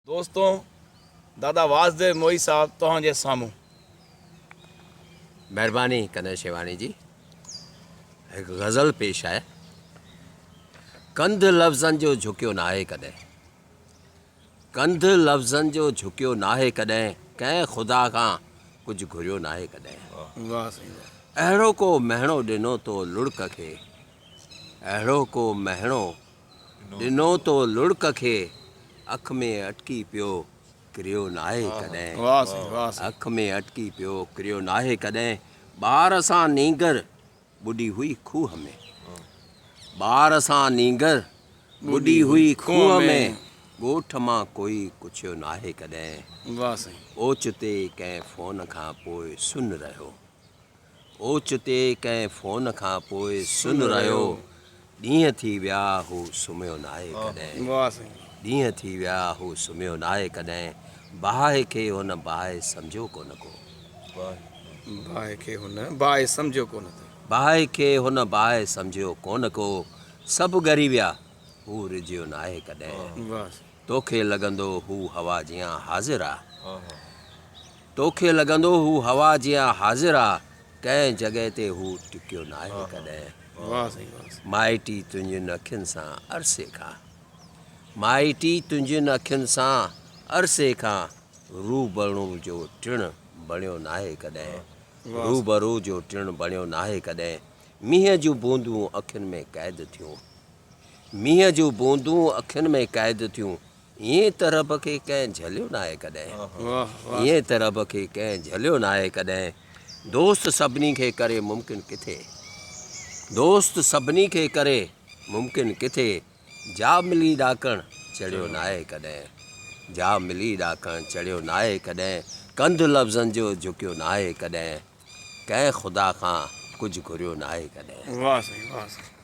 دوستو دادا واسديو موهي صاحب توهان جي سامهون. مهرباني ڪنر شيواڻي جي هڪ غزل پيش آهي ڪنڌ لفظن جو جهڪيو ناهي ڪڏهن ڪنڌ لفظن جو جهڪيو ناهي ڪڏهن ڪنهن خدا کان ڪجهه گهريو ناهي ڪڏهن واهه سائين واهه. اهڙو ڪو مهڻو ڏنو تو لڙڪ کي اهڙو ڪو مهڻو ڏنو تو لڙڪ کي اک ۾ اٽڪي پيو ڪريو ناهي ڪڏهن اک ۾ اٽڪي پيو ڪريو ناهي ڪڏهن ٻار سان نينگر ٻڏي هئي کوهه ۾ ٻار سان نينگر ٻڏي هئي کوهه ۾ ڳوٺ مان ڪوئي ڪڇيو ناهي ڪڏهن اوچتي ڪنهن فون کان پوء سن رهيو. اوچتي ڪنهن فون کان پوء سن رهيو. ڏينهن ٿي ويا هو سمهيو ناهي ڪڏهن. ڏينهن ٿي ويا هو سمهيو ناهي ڪڏهن. باهه کي هن باهه سمجهيو ڪونه ڪو. باهه کي هن باهه سمجهيو ڪونه ٿو. باهه کي هن باهه سمجهيو ڪونه ڪو. سڀ ڳري ويا هو رجهيو ناهي ڪڏهن. توکي لڳندو هو هوا جيان حاضر آ. توکي لڳندو هو هوا جيان حاضر آ، ڪنهن جڳهه تي هو ٽڪيو ناهي ڪڏهن. مائٽي تنهنجين اکين سان عرصي کان، مائٽي تنهنجين اکين سان عرصي کان، روبرو جو ٽڻ بڻيو ناهي ڪڏهن، روبرو جو ٽڻ بڻيو ناهي ڪڏهن، مينهن جون بوندون اکين ۾ قيد ٿيون، مينهن جون بوندون اکين ۾ قيد ٿيون، ائين ته رب کي ڪنهن جهليو ناهي ڪڏهن. ائين ته رب کي ڪنهن جهليو ناهي ڪڏهن. دوست سڀني کي ڪري ممڪن ڪٿي. دوست سڀني کي ڪري ممڪن ڪٿي. جا ملي ڏاڪڻ چڙهيو ناهي ڪڏهن. جا ملي ڏاڪڻ چڙهيو ناهي ڪڏهن. ڪنڌ لفظن جو جهڪيو ناهي ڪڏهن. ڪنهن خدا کان ڪجهه گهريو ناهي ڪڏهن. واهه سائين واهه سائين.